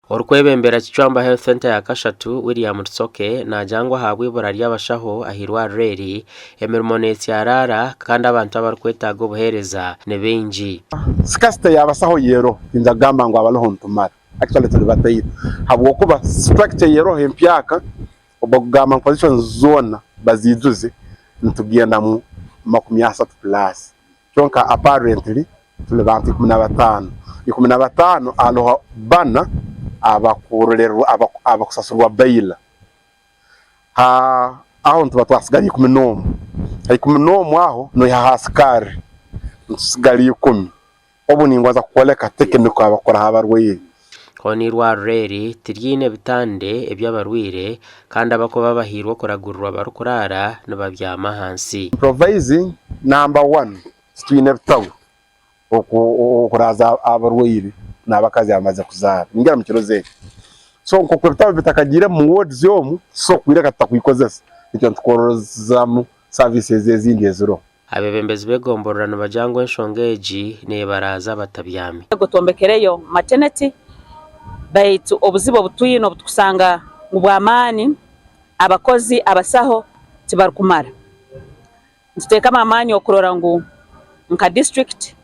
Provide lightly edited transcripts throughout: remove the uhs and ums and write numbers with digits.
Orikwebembera Kicwamba Health Centre ya kashatu, William Rusoke naagira ngu ahabw'eibura ry'abashaho ah'eirwariro eri, emirimo netsyaraara kandi abantu abarikwetaaga obuheereza ni baingi. Scarcity y'abasaho y'eroho tuyinza kugamba ngu abariho nitumara actually turi bataito habwokuba structure y'eroho empyaka obwokugamba ngu positions zoona baziijuze nitugenda mu 30 plus Kyonka apparently turi bantu 15. 15 hariho bana abakurorerwa abakusasurwa bail. Aho nituba twasigara 11. Ha 11 aho noihaho asikari nitusigara ikumi. Obu ningonza kukwoleka technical abakukoraho abarwaire. Hoona eirwariro eri tiryine bitande eby'abarwaire kandi abakuba bahairwe okuragurirwa barikuraara nibabyama ahansi. Improvising number one titwine bitabo okuraaza abarwaire n'abakazi abamaze kuzaara ningira mukiroze ekyo. So nk'oku ebitabo bitakagiire omu wards omu so kwireka tutakwikozesa nikyo nitukororozamu services ezindi eziriho. Abeebembezi b'egomborora nibagira ngu enshonga egi neebaraaza batabyami. Ego twombekereyo maternity baitu obuzibu obutwine obutukusanga ngu bw'amaani abakozi abasaho tibarikumara. Nituteekamu amaani okurora ngu nka district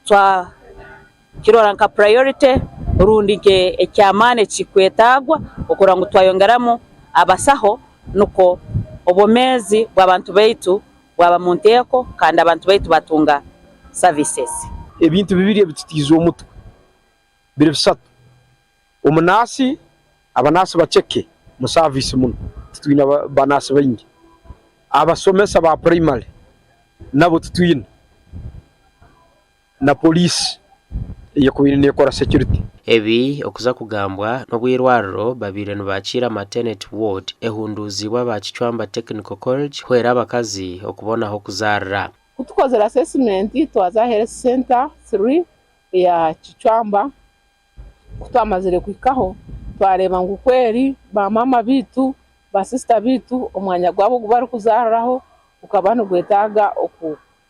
twakirora nka priority rundi nk'eky'amaani ekikwetaagwa okurora ngu twayongeramu abasaho nukwo obwomeezi bw'abantu baitu bwaba mu nteeko kandi abantu baitu batunga services. Ebintu bibiri ebitutiize omutwe biri bisatu, omunaasi, abanaasi baceke mu saviisi muno, titwine banaasi baingi, abasomesa ba purayimare nabo titwine, na poriisi eyekubaire nekora security. Ebi okuza kugambwa n'obu eirwariro babaire nibakiira Maternity Ward ehunduuziibwe aba Kicwamba Technical College kuhwera abakazi okubona ah'okuzaarira. Ku tukozire assessment twaza aha Health Centre 3 eya Kicwamba, ku twamazire kuhikaho twareeba ngu kweri ba maama baitu, ba sisita baitu omwanya gwabo ogu barikuzaariraho gukaba nigwetaaga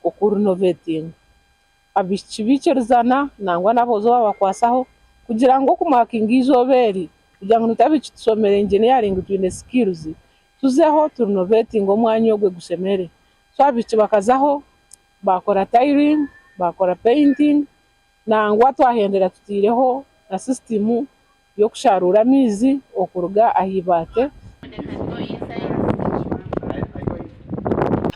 okurinovetinga. Abaishiki baikirizana nangwa n'aboojo baabakwasaho kugira ngu okumakinga eizooba eri kugira ngu naitwe abaishiki tushomire engineering twine skills tuzeho turinovetinge omwanya ogwe gushemere. So abaishiki bakazaho baakora tiling, baakora painting nangwa twahendera tutaireho na system y'okusharuura amaizi okuruga aha ibaate.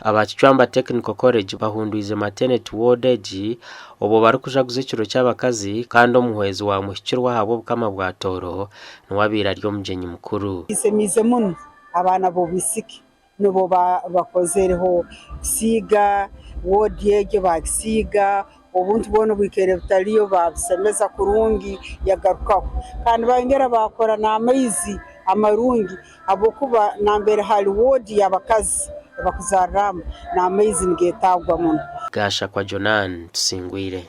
Aba Kicwamba Technical College bahundwize Maternity Ward egi obwo barikujaguza ekiro ky'abakazi kandi omuhwezi wa Muhikirwa ahabw'obukama bwa Tooro niwe abaire ari omugyenyi mukuru. Kisemiize muno abaana b'obwisiki nibo bakozereho kusiiga woodi egyo baagisiiga, obuntu bwona obwikaire butariyo baabusemeza kurungi yagarukaho. Kandi bayongera baakora n'amaizi amarungi ahabw'okuba nambere hari woodi y'abakazi ei bakuzaariramu n'amaizi nigeetaagwa muno. Gashakwa Jonan Tusingwire.